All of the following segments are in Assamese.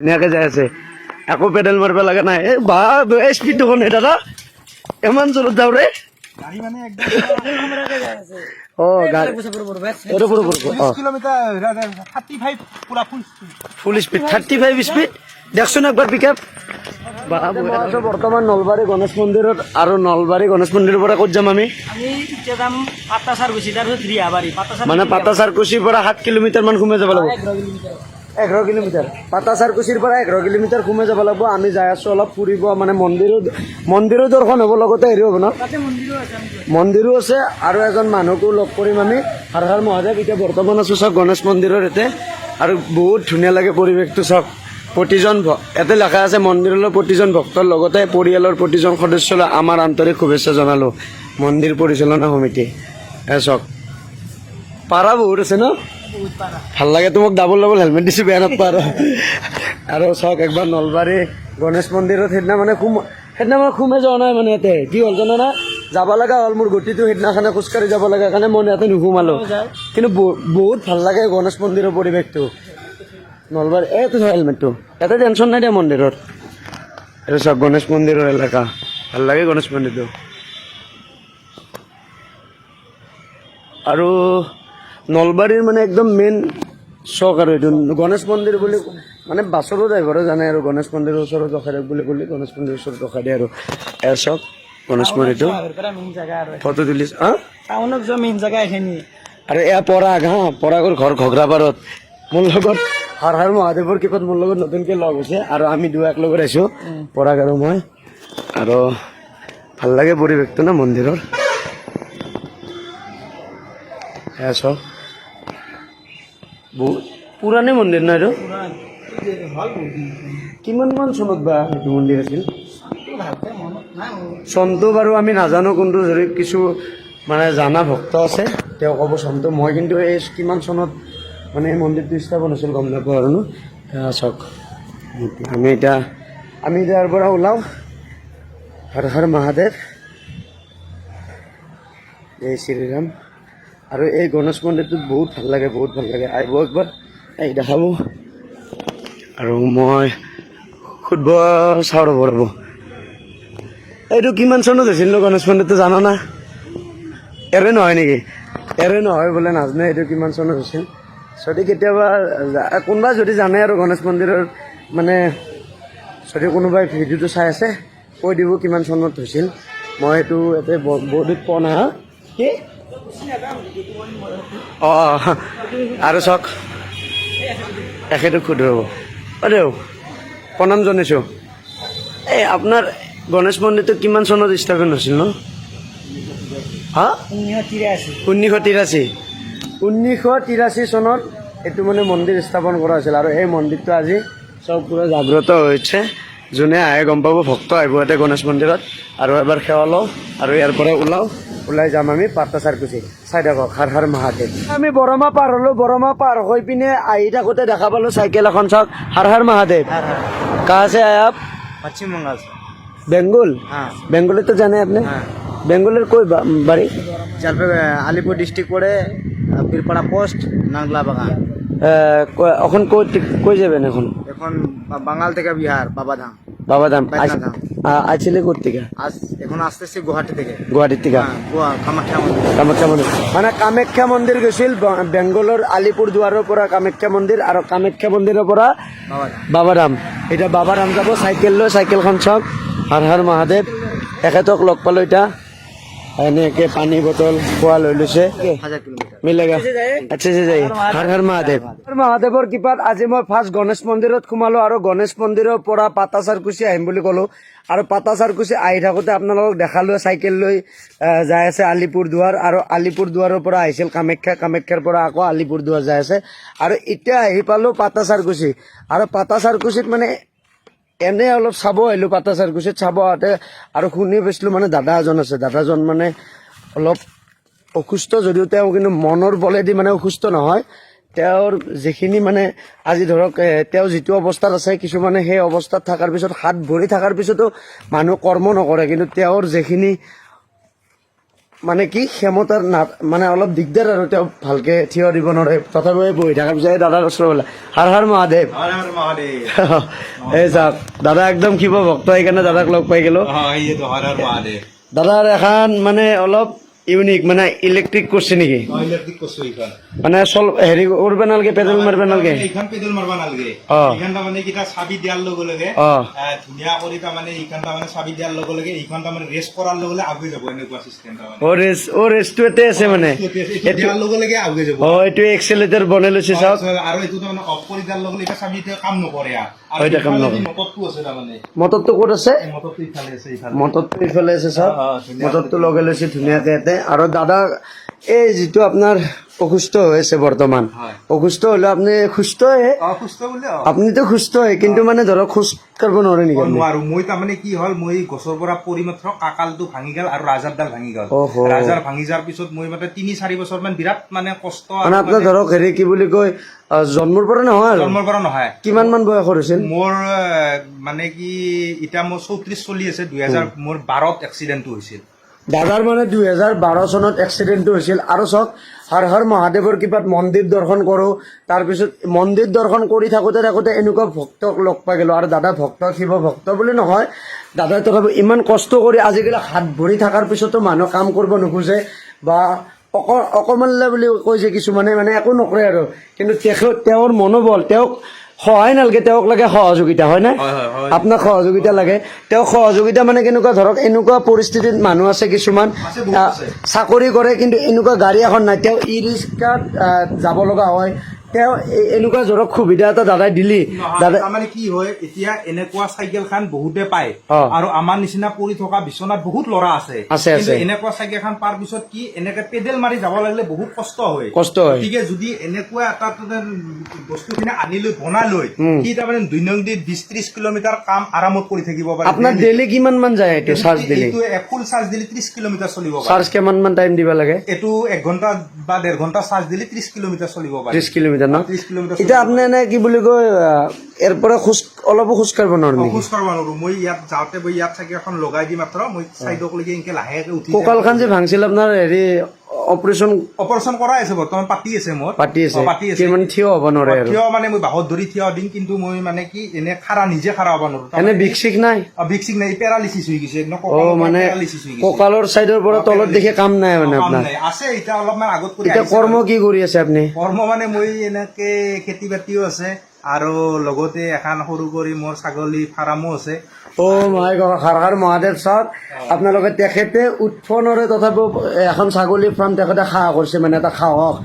ধুনীয়াকে যাই আছে, একো পেডেল মাৰিব লগা নাই। এই বা, এই স্পীড দেখোন হে দাদা, ইমান জোৰত যাওঁ ৰে। অ, গাড়ী এইটো পুৰো পুৰো, অ। কিলোমিটাৰ 35 পুৰা ফুল। Full speed, 35 speed. দেখচোন একবাৰ পিক আপ। বৰ্তমান নলবাৰী গণেশ মন্দিৰত, আৰু নলবাৰী গণেশ মন্দিৰৰ পৰা ক'ত যাম আমি? আমি এতিয়া যাম পাটাছাৰকুছি, তাৰপিছত ৰিহাবাৰী, পাটাচাৰ। মানে পাটাছাৰকুছিৰ পৰা 7 কিলোমিটাৰ মান সোমাই যাব লাগিব। 11 কিলোমিটাৰ। 11 কিলোমিটাৰ, পাটাছাৰকুছিৰ পৰা 11 কিলোমিটাৰ সোমাই যাব লাগিব। আমি যাই আছো অলপ ফুৰিব, মানে মন্দিৰো দৰ্শন হ'ব, লগতে হেৰি হ'ব ন? তাতে মন্দিৰো আছে, আমি মন্দিৰো আছে আৰু এজন মানুহকো লগ কৰিম আমি। হৰ হৰ মহাদেৱ। এতিয়া বৰ্তমান আছো চাওক গণেশ মন্দিৰৰ ইয়াতে, আৰু বহুত ধুনীয়া লাগে পৰিৱেশটো চাওক। ইয়াতে লেখা আছে, মন্দিৰলৈ প্ৰতিজন ভক্তৰ লগতে পৰিয়ালৰ প্ৰতিজন সদস্যলৈ আমাৰ আন্তৰিক শুভেচ্ছা জনালো, মন্দিৰ পৰিচালনা সমিতি। এ চাওক, পাৰা বহুত আছে ন? বহুত পাৰা। ভাল লাগে। তোমাক ডাবল ডাবল হেলমেট দিছো, বেয়া নাপা। আৰু চাওক একবাৰ নলবাৰী গণেশ মন্দিৰত সেইদিনা মানে সোমাই যোৱা নাই। মানে ইয়াতে কি হ'ল জানা না, যাব লগা হ'ল মোৰ গতিটো সেইদিনাখনে খোজকাঢ়ি যাব লগা কাৰণে মই ইয়াতে নুসুমালো। কিন্তু বহুত ভাল লাগে গণেশ মন্দিৰৰ পৰিৱেশটো নলবাৰী। এইটো হেলমেটটো, ইয়াতে টেনশ্যন নাই দিয়া মন্দিৰত। এইটো চাওক গণেশ মন্দিৰৰ এলেকা, ভাল লাগে গণেশ মন্দিৰটো। আৰু নলবাৰীৰ মানে একদম মেইন চক আৰু এইটো গণেশ মন্দিৰ বুলি, মানে বাছৰো ড্ৰাইভাৰে জানে আৰু গণেশ মন্দিৰৰ ওচৰত ৰখাই দিয়ক বুলি ক'লে গণেশ মন্দিৰৰ ওচৰত ৰখাই দিয়ে। আৰু এয়া চাওক গণেশ মন্দিৰটো। পৰা মেইন জেগা আৰু ফটো তুলি হা। টাউনত যোৱা মেইন জেগা এইখিনি। আৰু এয়া পৰাগ, হা, পৰাগৰ ঘৰ ঘগ্ৰাপাৰত। মোৰ লগত হৰ হৰ মহাদেৱৰ কৃপাত মোৰ লগত নতুনকৈ লগ হৈছে আৰু আমি দুয়ো এক লগত আহিছোঁ, পৰাগ আৰু মই। আৰু ভাল লাগে পৰিৱেশটো ন মন্দিৰৰ। এয়া চাওক, বহুত পুৰণি মন্দিৰ ন এইটো? কিমান মান চনত বা এইটো মন্দিৰ আছিল? ভালকে মনত নাই মোৰ। চনটো বাৰু আমি নাজানো কোনটো, যদি কিছু মানে জানা ভক্ত আছে তেওঁ ক'ব চনটো। মই কিন্তু এই কিমান চনত মানে এই মন্দিৰটো স্থাপন হৈছিল গম নাপাওঁ আৰু ন। এয়া চাওক, আমি এতিয়া ইয়াৰ পৰা ওলাওঁ। হৰ হৰ মহাদেৱ, জয় শ্ৰীৰাম। আৰু এই গণেশ মন্দিৰটোত বহুত ভাল লাগে, বহুত ভাল লাগে। আহিব একবাৰ, এই দেখাব। আৰু মই সুধব চাওঁ, ৰ'ব ৰ'ব, এইটো কিমান চনত হৈছিল নো গণেশ মন্দিৰটো জান না? এৰে নহয় নেকি? এৰে নহয় বোলে, নাজানে এইটো কিমান চনত হৈছিল। যদি কেতিয়াবা কোনোবা যদি জানে আৰু গণেশ মন্দিৰৰ, মানে যদি কোনোবাই ভিডিঅ'টো চাই আছে, কৈ দিব কিমান চনত হৈছিল। মই এইটো ইয়াতে বৰ্ডিত পোৱা নাই। হা, কি? অঁ, আৰু চাওক, এখেতক সুধো ৰ'ব। অ দেউ, প্ৰণাম জনাইছোঁ। এই আপোনাৰ গণেশ মন্দিৰটো কিমান চনত স্থাপন হৈছিল ন? হা? 1983। 1983, 1983 চনত এইটো মানে মন্দিৰ স্থাপন কৰা হৈছিল। আৰু এই মন্দিৰটো আজি চব পুৰা জাগ্ৰত হৈছে। যোনে আহে গম পাব, ভক্ত আহিব ইয়াতে গণেশ মন্দিৰত। আৰু এবাৰ সেৱা লওঁ আৰু ইয়াৰ পৰা ওলাওঁ, ওলাই যাম আমি পাটাছাৰকুছি। চাই থাকক, হৰ হৰ মহাদেৱ। আমি বৰমা পাৰ হ'লো। বৰমা পাৰ হৈ পিনে আহি থাকোঁতে দেখা পালো চাইকেল এখন। চাওক, হৰ হৰ মহাদেৱ। कहाँ से आए आप? পশ্চিম বঙ্গাল से। বেঙ্গল? হ্যাঁ। বেঙ্গলে তো জানে আপনি? হ্যাঁ। বেঙ্গলের কই বাড়ি? জলপাইগুড়ি, আলিপুর ডিস্ট্রিক্ট পড়ে, বীরপাড়া পোস্ট, নাংলা বাগান। এখন কই কই যাবেন এখন? এখন বাঙ্গাল থেকে বিহার, বাবাধাম। বাবাধাম। বৈদ্যনাথ। আছিলে কোথ থেকে? আজ এখন আসতেছি গুয়াহাটি থেকে। গুৱাহাটীৰ থেকে? হ্যাঁ, গোয়া কামাখ্যা মন্দিৰ। কামাখ্যা মন্দিৰ, মানে কামাখ্যা মন্দিৰ গৈছিল। বেংগলৰ আলিপুৰ দুৱাৰৰ পৰা কামাখ্যা মন্দিৰ আৰু কামাখ্যা মন্দিৰৰ পৰা বাবাধাম। বাবাধাম। এতিয়া বাবাধাম যাব চাইকেল লৈ। চাইকেলখন চাওক। হৰ হৰ মহাদেৱ। এখেতক লগ পালো এতিয়া, এনেকে পানী বটল খোৱা লৈ লৈছে। 1000 কিলোমিটাৰ। मिलेगा, अच्छे से जाइए। হৰ হৰ মহাদেৱ। মহাদেৱৰ কৃপাত আজি মই ফাৰ্ষ্ট গণেশ মন্দিৰত সোমালো আৰু গণেশ মন্দিৰৰ পৰা পাটাছাৰকুছি আহিম বুলি ক'লো। আৰু পাটাছাৰকুছি আহি থাকোঁতে আপোনালোকক দেখালো চাইকেল লৈ যাই আছে আলিপুৰ দুৱাৰ, আৰু আলিপুৰ দুৱাৰৰ পৰা আহিছিল কামাখ্যা, কামাখ্যাৰ পৰা আকৌ আলিপুৰ দুৱাৰ যাই আছে। আৰু এতিয়া আহি পালো পাটাছাৰকুছি। আৰু পাটাছাৰকুছিত মানে এনে অলপ চাব আহিলো। পাটাছাৰকুছিত চাব আহোঁতে আৰু শুনি পাইছিলো, মানে দাদা এজন আছে। দাদাজন মানে অলপ অসুস্থ যদিও তেওঁ কিন্তু মনৰ বলেদি মানে অসুস্থ নহয়। তেওঁৰ যিখিনি মানে আজি ধৰক তেওঁ যিটো অৱস্থাত আছে, কিছুমানে সেই অৱস্থাত থকাৰ পিছত, হাত ভৰি থকাৰ পিছতো মানুহ কৰ্ম নকৰে, কিন্তু তেওঁৰ যিখিনি মানে কি ক্ষমতাৰ না, মানে অলপ দিগদাৰ আৰু তেওঁ ভালকে থিয় দিব নোৱাৰে, তথাপিও এই বহি থকাৰ পিছত এই দাদাৰ ওচৰৰ বোলে হৰ হৰ মহাদেৱ। হৰ হৰ মহাদেৱ। এই চাওক, দাদা একদম শিৱ ভক্ত, সেইকাৰণে দাদাক লগ পাই গ'লো। এইটো হৰ হৰ মহাদেৱ। দাদাৰ এখন মানে অলপ ইউনিক, মানে ইলেক্ট্ৰিক কৰিছে নেকি? ইলেক্ট্ৰিক কৰিছো এইখন। মানে চল হেৰি কৰিব নালাগে, পেডেল মাৰিব নালাগে? এইখন পেডেল মাৰবা নালাগে। এইখন তাৰমানে কিটা চাবি দিয়াৰ লগে লগে ধুনীয়া কৰি, তাৰমানে এইখন তাৰমানে চাবি দিয়াৰ লগে লগে এইখন তাৰমানে ৰেষ্ট কৰাৰ লগে লগে আগুৱাই যাব, এনেকুৱা চিষ্টেম তাৰমানে। অ, ৰেচটো এতে আছে মানে। এইটো দিয়াৰ লগে লগে আগুৱাই যাব। অ, এইটো এক্সেলেটাৰ বনাই লৈছে, চাওক। আৰু এইটো তাৰমানে অফ কৰি দিয়াৰ লগে লগে এতিয়া চাবি এতিয়া কাম নকৰে আৰু। এতিয়া কাম ইফালে নকৰে। মটৰটো আছে তাৰমানে। মটৰটো ক'ত আছে? এই মটৰটো ইফালে আছে, ইফালে। মটৰটো ইফালে আছে, চাওক। অ, অ, ধুনীয়া। মটৰটো লগাই লৈছে ধুনীয়াকে ইয়াতে। আৰু দাদা, এই যিটো আপোনাৰ অসুস্থ হৈ আছে বৰ্তমান, হয়। অসুস্থ হলে আপুনি সুস্থয়ে? অ, সুস্থ বোলে অ। আপুনিতো সুস্থ হয়, কিন্তু মানে ধৰক খোজ কাঢ়িব নোৱাৰে নেকি আপুনি? নোৱাৰো মই। তাৰমানে কি হ'ল, মই গছৰ পৰা পৰি মাত্ৰ কাকালটো ভাঙি গ'ল আৰু ৰাজহাড়ডাল ভাঙি গ'ল। অহ। ৰাজহাড় ভাঙি যোৱাৰ পিছত মই মানে 3-4 বছৰ মান বিৰাট মানে কষ্ট আৰু। মানে আপোনাৰ ধৰক হেৰি কি বুলি কয়, জন্মৰ পৰা নহয় আৰু? জন্মৰ পৰা নহয়। কিমান মান বয়সৰ হৈছিল? মোৰ মানে কি, এতিয়া মোৰ 34 চলি আছে। 2000 মোৰ 12ত এক্সিডেণ্টটো হৈছিল। দাদাৰ মানে 2012 চনত এক্সিডেণ্টটো হৈছিল। আৰু চাওক, হৰ হৰ মহাদেৱৰ কৃপাত মন্দিৰ দৰ্শন কৰোঁ, তাৰপিছত মন্দিৰ দৰ্শন কৰি থাকোঁতে থাকোঁতে এনেকুৱা ভক্তক লগ পাই গ'লোঁ। আৰু দাদা ভক্ত, শিৱ ভক্ত বুলি নহয়, দাদাই তথাপি ইমান কষ্ট কৰি, আজিকালি হাত ভৰি থকাৰ পিছতো মানুহ কাম কৰিব নোখোজে বা অকমাল্লা বুলি কৈছে কিছুমানে, মানে একো নকৰে আৰু। কিন্তু তেখেত, তেওঁৰ মনোবল, তেওঁক সহায় নালাগে, তেওঁক লাগে সহযোগিতা, হয়নে? হয়, হয়, হয়। আপোনাক সহযোগিতা লাগে। তেওঁক সহযোগিতা মানে কেনেকুৱা, ধৰক এনেকুৱা পৰিস্থিতিত মানুহ আছে কিছুমান, আছে, বহুত আছে। চাকৰি কৰে কিন্তু এনেকুৱা গাড়ী এখন নাই, তেওঁ ই ৰিক্সাত যাব লগা হয়। তেওঁ এনেকুৱা ধৰক সুবিধা এটা দাদাই দিলি। নহয়, দাদা তাৰমানে কি হয়, এতিয়া এনেকুৱা চাইকেল খান বহুতে পায় আৰু আমাৰ নিচিনা পৰি থকা বিচনাত বহুত ল'ৰা আছে। আছে, কিন্তু আছে। এনেকুৱা চাইকেল খান পাৰ পিছত কি, এনেকে পেডেল মাৰি যাব লাগিলে বহুত কষ্ট হয়। কষ্ট হয়। গতিকে যদি এনেকুৱা এটা তাতে বস্তুখিনি আনি লৈ বনাই লৈ সি তাৰমানে দৈনন্দিন 20-30 কিলোমিটাৰ কাম আৰামত কৰি থাকিব পাৰে। আপোনাৰ ডেইলি কিমান মান যায় এইটো চাৰ্জ দিলি? এইটো ফুল চাৰ্জ দিলে 30 কিলোমিটাৰ চলিব পাৰে। চাৰ্জ কিমান মান টাইম দিব লাগে? এইটো এক ঘণ্টা বা ডেৰ ঘণ্টা চাৰ্জ দিলে 30 কিলোমিটাৰ চলিব পাৰে। 30 কিলোমিটাৰ ন? 30 কিলোমিটাৰ। এতিয়া আপুনি এনে কি বুলি কয়, ইয়াৰ পৰা খোজ অলপো খোজ কাঢ়িব নোৱাৰে নেকি? খোজ কাঢ়িব নোৱাৰো মই। ইয়াত যাওঁতে মই ইয়াত চাইকেল এখন লগাই দি মাত্ৰ মই চাইডকলৈকে এনেকে লাহেকে উঠি যাম। কঁকালখন যে ভাঙছিল আপোনাৰ, হেৰি অপাৰেশ্যন? অপাৰেশ্যন কৰাই আছে, বৰ্তমান পাতি আছে মোৰ। পাতি আছে? অ, পাতি আছে। কিমান থিয় হ'ব নোৱাৰে আৰু? থিয় মানে মই বাহত ধৰি থিয় দিম, কিন্তু মই মানে কি এনে খাৰা, নিজে খাৰা হ'ব নোৱাৰো। এনে বিষ চিষ নাই? বিষ চিক নাই, পেৰালিচিছ হৈ গৈছে একদম। অ, মানে পেৰালিচিছ হৈ গৈছে। কঁকালৰ চাইডৰ পৰা তলত দেখি কাম নাই মানে অ, কাম আপোনাৰ? নাই। আছে, এতিয়া অলপমান আগত কৰি এতিয়া আহিছে কৰ্ম বাৰু। কি কৰি আছে আপুনি? কৰ্ম মানে মই এনেকে খেতি বাতিও আছে আৰু লগতে এখন সৰু কৰি মোৰ ছাগলী ফাৰ্মো আছে। অ মাই গড, হৰ হৰ মহাদেৱ। চাওক আপোনালোকে, তেখেতে উঠব নোৱাৰে, তথাপিও এখন ছাগলী ফাৰ্ম তেখেতে সাহ কৰিছে, মানে এটা সাহস।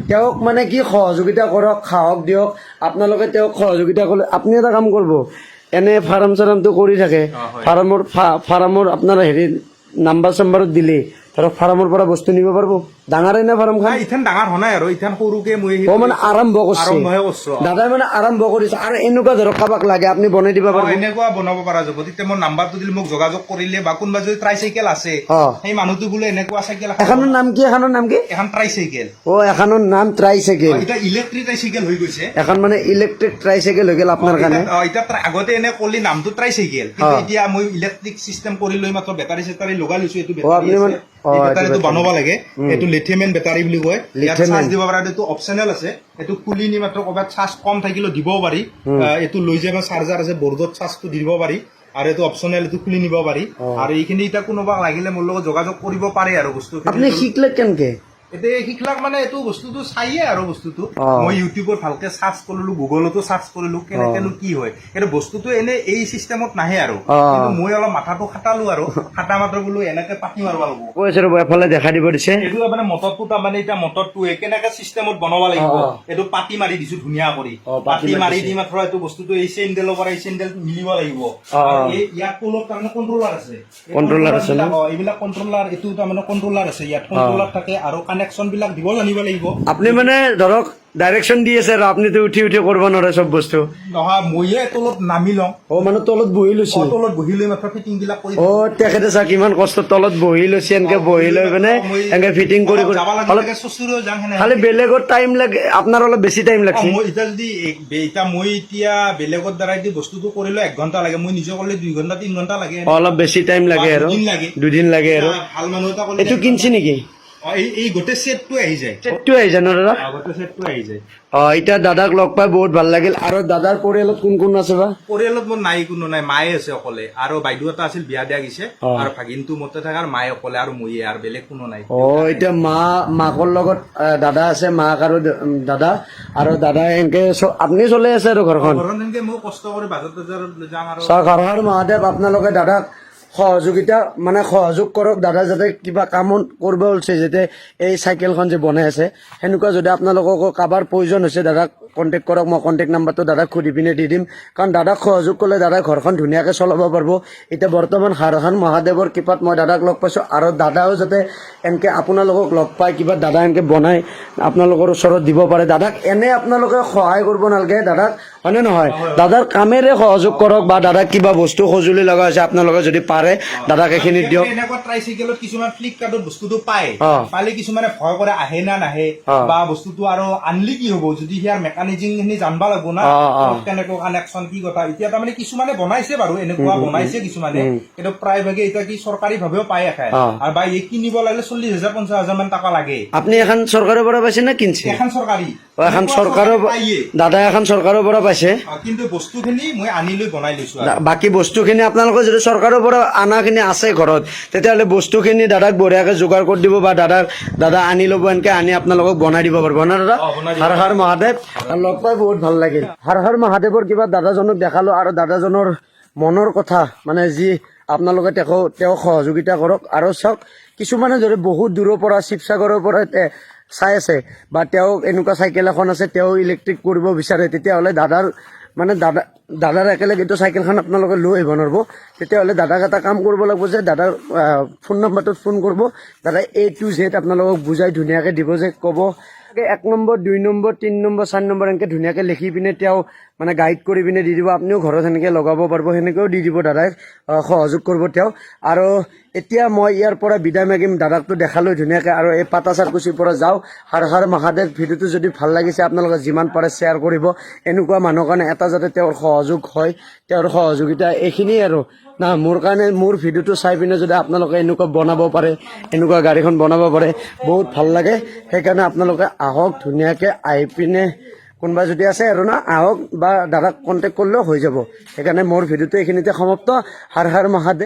তেওঁক মানে কি সহযোগিতা কৰক, সাহস দিয়ক আপোনালোকে। তেওঁক সহযোগিতা কৰিলে, আপুনি এটা কাম কৰিব, এনে ফাৰ্ম চাৰ্মটো কৰি থাকে, হয়। ফাৰ্মৰ আপোনাৰ হেৰি নাম্বাৰ চাম্বাৰত দিলে ধৰক ফাৰ্মৰ পৰা বস্তু নিব পাৰিব। ডাঙৰে নে ফাৰ্মখন? নাই, ইথান ডাঙৰ হোৱা নাই আৰু, ইথান সৰুকে মই অ, মানে আৰম্ভ কৰিছে। আৰম্ভহে কৰিছো, অ। দাদাই মানে আৰম্ভ কৰিছে। আৰু এনেকুৱা ধৰক কাৰোবাক লাগে, আপুনি বনাই দিব পাৰিব? এনেকুৱা বনাব পৰা যাব। তেতিয়া মোৰ নাম্বাৰটো দিলে মোক যোগাযোগ কৰিলে বা কোনোবা যদি ট্ৰাইচাইকেল আছে, সেই মানুহটো বোলে এনেকুৱা চাইকেল এখন। এখনৰ নাম কি? এখনৰ নাম কি? এখন ট্ৰাইচাইকেল। অ, এখনৰ নাম ট্ৰাইচাইকেল। এতিয়া ইলেক্ট্ৰিক ট্ৰাইচাইকেল হৈ গৈছে। এখন মানে ইলেক্ট্ৰিক ট্ৰাইচাইকেল হৈ গ'ল আপোনাৰ কাৰণে। এতিয়া আগতে এনে কলি নামটো ট্ৰাইচাইকেল, কিন্তু এতিয়া মই ইলেক্ট্ৰিক চিষ্টেম কৰি লৈ মাত্ৰ বেটাৰী চেটাৰী লগাই লৈছো। এইটো বেটাৰী আপুনি আছে। মানে এই এইটো বেটাৰীটো বেটাৰী। বনাব লাগে। এইটো লিথিয়াম বেটাৰী বুলি কয়। ইয়াত লিথিয়াম। চাৰ্জ দিব পৰা এইটো অপচনেল আছে। এইটো খুলি নি মাত্ৰ ক'ৰবাত চাৰ্জ কম থাকিলেও দিবও পাৰি। এইটো লৈ যাব, চাৰ্জাৰ আছে বৰ্ডত, চাৰ্জটো দিব পাৰি। আৰু এইটো অপচনেল, এইটো খুলি নিব পাৰি। আৰু এইখিনি এতিয়া কোনোবা লাগিলে মোৰ লগত যোগাযোগ কৰিব পাৰে আৰু বস্তু। আপুনি শিকিলে কেনেকে? এতিয়া শিকলাক মানে এইটো বস্তুটো চাইয়ে আৰু বস্তুটো মই ইউটিউবত ভালকে চাৰ্চ কৰিলো, গুগলতো চাৰ্চ কৰিলো, কেনেকেনো কি হয় এইটো বস্তুটো। এনে এই চিষ্টেমত নাহে আৰু, কিন্তু মই অলপ মাথাটো খাটালো আৰু খাটা মাত্ৰ বোলো এনেকে পাতি মাৰিব লাগিব। কৈ আছে, ৰ'ব, এফালে দেখাই দিব দিছে। এইটো মানে মটৰটো, তাৰমানে এতিয়া মটৰটো কেনেকে চিষ্টেমত বনাব লাগিব, এইটো পাতি মাৰি দিছো ধুনীয়া কৰি। অ, পাতি পাতি মাৰি মাৰি দিছে। দি মাত্ৰ এইটো বস্তুটো এই চেইনডেলৰ পৰা এই চেইনডেল মিলিব লাগিব। আৰু এই ইয়াত তলত তাৰমানে কণ্ট্ৰলাৰ আছে। এই কণ্ট্ৰলাৰ আছে ন? বিলাক, অ, এইবিলাক কণ্ট্ৰলাৰ, এইটো তাৰমানে কণ্ট্ৰলাৰ আছে ইয়াত, কণ্ট্ৰলাৰ থাকে আৰু কানেকশ্যন বিলাক দিব জানিব লাগিব। আপুনি মানে ধৰক ডাইৰেকশ্যন দি আছে আৰু আপুনিতো উঠি উঠি কৰিব নোৱাৰে চব বস্তু। নহয়, ময়ে তলত নামি লওঁ। অ, মানে তলত বহি লৈছে। অ, তলত বহি লৈ মাত্ৰ ফিটিং বিলাক কৰি। অ, তেখেতে চা কিমান কষ্ট, তলত বহি লৈছে, এনেকে বহি লৈ পিনে এনেকে ফিটিং কৰি কৰি যাব অলপ লাগে, চচুৰেও যাওঁ সেনে। খালি বেলেগত টাইম লাগে, আপোনাৰ অলপ বেছি টাইম লাগছে। মই এতিয়া যদি এতিয়া মই এতিয়া বেলেগৰ দ্বাৰাই দি বস্তুটো কৰিলে 1 ঘণ্টা লাগে, মই নিজে কৰিলে 2 ঘণ্টা 3 ঘণ্টা লাগে। অলপ বেছি টাইম লাগে আৰু। দুদিন লাগে। দুদিন লাগে আৰু। ভাল মানুহ এটা কৰিলে। এইটো কিনছে নেকি? অ, এই গোটেই ছেটটো আহি যায়। ছেটটো আহিছে ন দাদা? অ, গোটেই ছেটটো আহি যায়। অ, এতিয়া দাদাক লগ পাই বহুত ভাল লাগিল। আৰু দাদাৰ পৰিয়ালত কোন কোন আছে বা? পৰিয়ালত মোৰ নাই, কোনো নাই, মায়ে আছে অকলে আৰু বাইদেউ এটা আছিল, বিয়া দিয়া গৈছে। আৰু ভাগিনটো মতে থাকে আৰু মায়ে অকলে আৰু ময়ে আৰু বেলেগ কোনো নাই। অ, এতিয়া মাকৰ লগত দাদা আছে, মাক আৰু দাদা আৰু দাদা এনেকে আপুনি চলি আছে আৰু ঘৰখন। ঘৰত এনেকে মই কষ্ট কৰি বাজাৰ তাজাৰত যাওঁ আৰু। চাওক, হৰ হৰ মহাদেৱ। আপোনালোকে দাদাক সহযোগিতা মানে সহযোগ কৰক। দাদা যাতে কিবা কামত কৰিব ওলছে, যাতে এই চাইকেলখন যে বনাই আছে, সেনেকুৱা যদি আপোনালোককো কাৰোবাৰ প্ৰয়োজন হৈছে, দাদাক কণ্টেক্ট কৰক। মই কণ্টেক্ট নাম্বাৰটো দাদাক সুধি পিনে দি দিম, কাৰণ দাদাক সহযোগ কৰিলে দাদাই ঘৰখন ধুনীয়াকৈ চলাব পাৰিব। এতিয়া বৰ্তমান হৰ হৰ মহাদেৱৰ কৃপাত মই দাদাক লগ পাইছোঁ আৰু দাদাও যাতে এনেকৈ আপোনালোকক লগ পাই কিবা দাদা এনেকৈ বনাই আপোনালোকৰ ওচৰত দিব পাৰে। দাদাক এনে আপোনালোকে সহায় কৰিব নালাগে দাদাক, হয়নে নহয়? দাদাৰ কামেৰে সহযোগ কৰক বা দাদাক কিবা বস্তু সঁজুলি লগা হৈছে, আপোনালোকে যদি পাৰে দাদাক এইখিনি দিয়ক। এনেকুৱা ট্ৰাইচাইকেলত কিছুমান ফ্লিপকাৰ্টত বস্তুটো পায়। পালে কিছুমানে ভয় কৰে, আহে না নাহে বা বস্তুটো আৰু আনলি কি হ'ব, যদি সিয়াৰ মেকানিজিং খিনি জানবা লাগিব না, অ, অ। ক'ত কেনেকুৱা কানেকশ্যন কি কথা। এতিয়া তাৰমানে কিছুমানে বনাইছে বাৰু, এনেকুৱা বনাইছে কিছুমানে, কিন্তু প্ৰায়ভাগে এতিয়া কি চৰকাৰী ভাৱেও পায় এখাই আৰু বা এই কিনিব লাগিলে 40,000 50,000 মান টকা লাগে। আপুনি এখন চৰকাৰৰ পৰা পাইছে নে কিনছে? এখন চৰকাৰী। অ, এখন চৰকাৰৰ পাইয়ে। দাদা এখন চৰকাৰৰ পৰা পাইছে। অ, কিন্তু বস্তুখিনি মই আনি লৈ বনাই লৈছো আৰু। বাকী বস্তুখিনি আপোনালোকৰ যদি চৰকাৰৰ পৰা অনাখিনি আছে ঘৰত, তেতিয়াহ'লে বস্তুখিনি দাদাক বঢ়িয়াকৈ যোগাৰ কৰি দিব বা দাদা আনি ল'ব, এনেকে আনি আপোনালোকক বনাই দিব পাৰিব না দাদা? অ, বনাই দিব। হৰ হৰ মহাদেৱ। লগ পাই বহুত ভাল লাগিল। হৰ হৰ মহাদেৱৰ কিবা দাদাজনক দেখালো আৰু দাদাজনৰ মনৰ কথা মানে যি আপোনালোকে তেওঁক সহযোগিতা কৰক। আৰু চাওক, কিছুমানে যদি বহুত দূৰৰ পৰা শিৱসাগৰৰ পৰা চাই আছে বা তেওঁ এনেকুৱা চাইকেল এখন আছে, তেওঁ ইলেক্ট্ৰিক কৰিব বিচাৰে, তেতিয়াহ'লে দাদাৰ মানে দাদাৰ একেলগেতো চাইকেলখন আপোনালোকে লৈ আহিব নোৱাৰিব। তেতিয়াহ'লে দাদাক এটা কাম কৰিব লাগিব যে দাদাৰ ফোন নম্বৰটোত ফোন কৰিব, দাদাই এ টু জেড আপোনালোকক বুজাই ধুনীয়াকৈ দিব, যে ক'ব 1 নম্বৰ, 2 নম্বৰ, 3 নম্বৰ, 4 নম্বৰ এনেকৈ ধুনীয়াকৈ লিখি পিনে তেওঁ মানে গাইড কৰি পিনে দি দিব। আপুনিও ঘৰত সেনেকৈ লগাব পাৰিব, সেনেকৈও দি দিব দাদাই, সহযোগ কৰিব তেওঁ। আৰু এতিয়া মই ইয়াৰ পৰা বিদায় মাগিম। দাদাকটো দেখালৈ ধুনীয়াকৈ আৰু এই পাটাচাৰকুচিৰ পৰা যাওঁ। হৰ হৰ মহাদেৱ। ভিডিঅ'টো যদি ভাল লাগিছে, আপোনালোকে যিমান পাৰে শ্বেয়াৰ কৰিব, এনেকুৱা মানুহৰ কাৰণে এটা যাতে তেওঁৰ সহযোগ হয়, তেওঁৰ সহযোগিতা এইখিনিয়ে আৰু না মোৰ কাৰণে। মোৰ ভিডিঅ'টো চাই পিনে যদি আপোনালোকে এনেকুৱা বনাব পাৰে, এনেকুৱা গাড়ীখন বনাব পাৰে, বহুত ভাল লাগে। সেইকাৰণে আপোনালোকে আহক ধুনীয়াকৈ, আহি পিনে কোনোবা যদি আছে আৰু না আহক বা দাদাক কণ্টেক্ট কৰিলেও হৈ যাব। সেইকাৰণে মোৰ ভিডিঅ'টো এইখিনিতে সমাপ্ত। হৰ হৰ মহাদেৱ।